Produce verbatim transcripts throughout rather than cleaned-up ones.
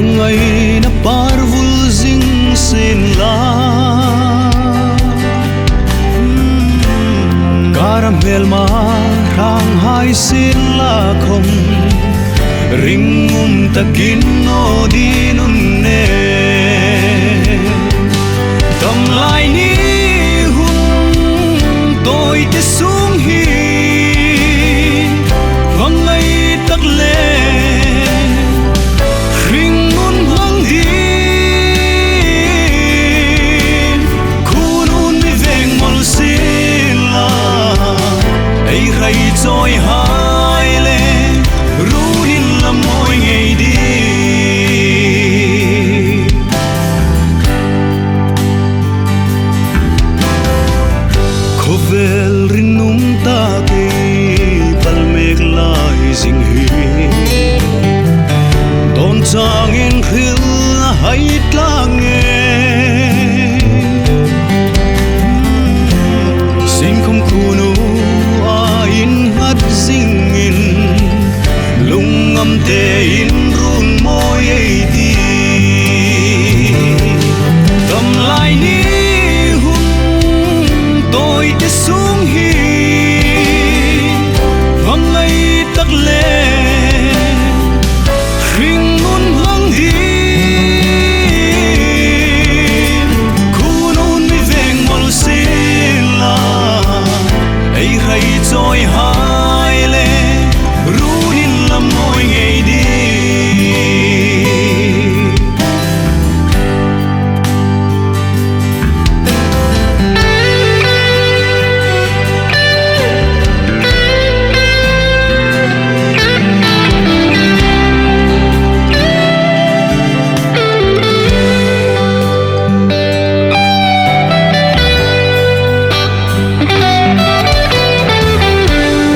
Ngaina par vul zing sien la, kara hmelma hrang hai sien la khom, ringum takin naw ding a ni. Tam lai ni hun tawite sung hi, va ngai tak le, hringnun hmang ding, khunun mi veng mawl sien la, ei rai chawi hai le, runin la mawi ngei ding. Khawvel rinum tak ei pal mek lai zing hi, dawn changin hril a hai tlak ngei. Sien khom khunu a innghat zingin, lungngam tein run mawi ei tih. Tam lai ni hun tawite sung hi, va ngai tak le, hringnun hmang ding, khunun mi veng mawl sien la, ei rai chawi hai le, runin la mawi ngei ding.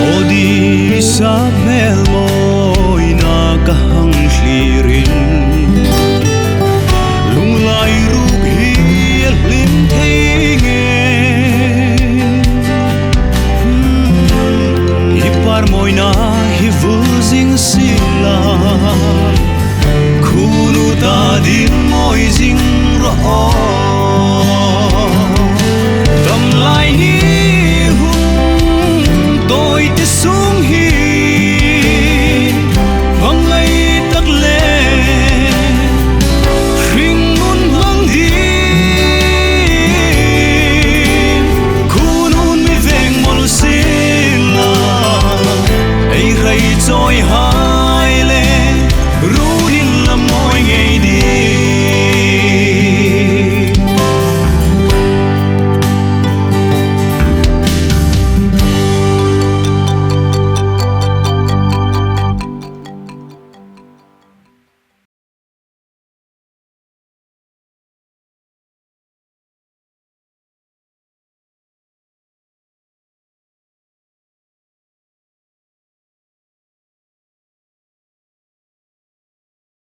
Aw disa hmel mawina ka hang thlirin, lunglai ruk hi a hlim thei ngei. I par mawina hi vul zing sien la, khunu ta ding mawi zing rawh aw.